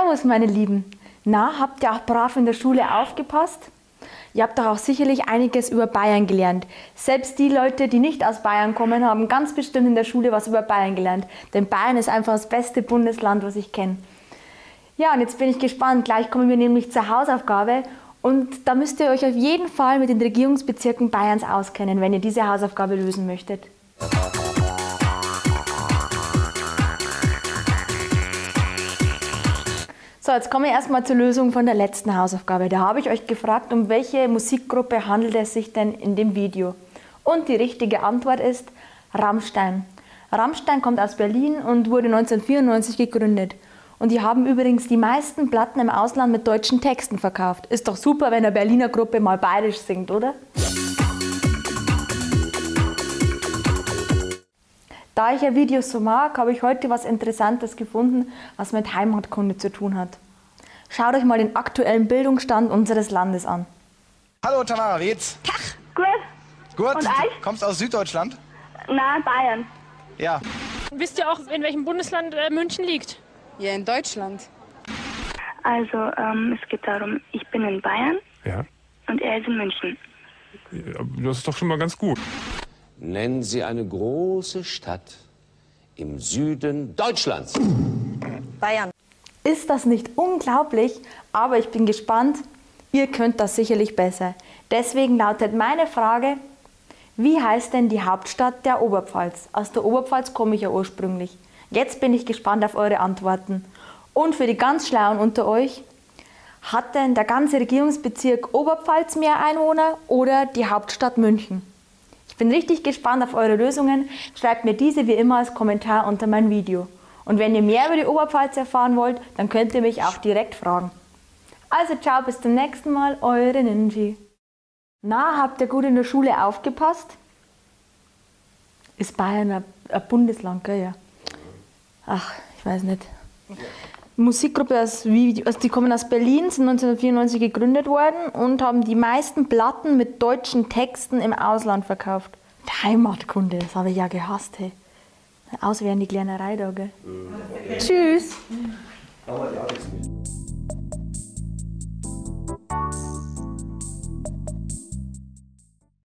Servus, meine Lieben. Na, habt ihr auch brav in der Schule aufgepasst? Ihr habt doch auch sicherlich einiges über Bayern gelernt. Selbst die Leute, die nicht aus Bayern kommen, haben ganz bestimmt in der Schule was über Bayern gelernt. Denn Bayern ist einfach das beste Bundesland, was ich kenne. Ja, und jetzt bin ich gespannt. Gleich kommen wir nämlich zur Hausaufgabe. Und da müsst ihr euch auf jeden Fall mit den Regierungsbezirken Bayerns auskennen, wenn ihr diese Hausaufgabe lösen möchtet. So, jetzt komme ich erstmal zur Lösung von der letzten Hausaufgabe. Da habe ich euch gefragt, um welche Musikgruppe handelt es sich denn in dem Video? Und die richtige Antwort ist Rammstein. Rammstein kommt aus Berlin und wurde 1994 gegründet. Und die haben übrigens die meisten Platten im Ausland mit deutschen Texten verkauft. Ist doch super, wenn eine Berliner Gruppe mal bayerisch singt, oder? Da ich ja Videos so mag, habe ich heute was Interessantes gefunden, was mit Heimatkunde zu tun hat. Schaut euch mal den aktuellen Bildungsstand unseres Landes an. Hallo Tamara, wie geht's? Tag. Gut. Gut. Und euch? Kommst aus Süddeutschland? Nein, Bayern. Ja. Wisst ihr auch, in welchem Bundesland München liegt? Ja, in Deutschland. Also, es geht darum, ich bin in Bayern. Ja. Und er ist in München. Ja, das ist doch schon mal ganz gut. Nennen Sie eine große Stadt im Süden Deutschlands. Bayern. Ist das nicht unglaublich? Aber ich bin gespannt. Ihr könnt das sicherlich besser. Deswegen lautet meine Frage, wie heißt denn die Hauptstadt der Oberpfalz? Aus der Oberpfalz komme ich ja ursprünglich. Jetzt bin ich gespannt auf eure Antworten. Und für die ganz Schlauen unter euch, hat denn der ganze Regierungsbezirk Oberpfalz mehr Einwohner oder die Hauptstadt München? Ich bin richtig gespannt auf eure Lösungen. Schreibt mir diese wie immer als Kommentar unter mein Video. Und wenn ihr mehr über die Oberpfalz erfahren wollt, dann könnt ihr mich auch direkt fragen. Also ciao, bis zum nächsten Mal, eure Ninji. Na, habt ihr gut in der Schule aufgepasst? Ist Bayern ein Bundesland, gell? Ja. Ach, ich weiß nicht. Musikgruppe aus, die kommen aus Berlin, sind 1994 gegründet worden und haben die meisten Platten mit deutschen Texten im Ausland verkauft. Heimatkunde, das habe ich ja gehasst, hey. Auswendig Lernerei da, gell? Mhm. Tschüss! Mhm.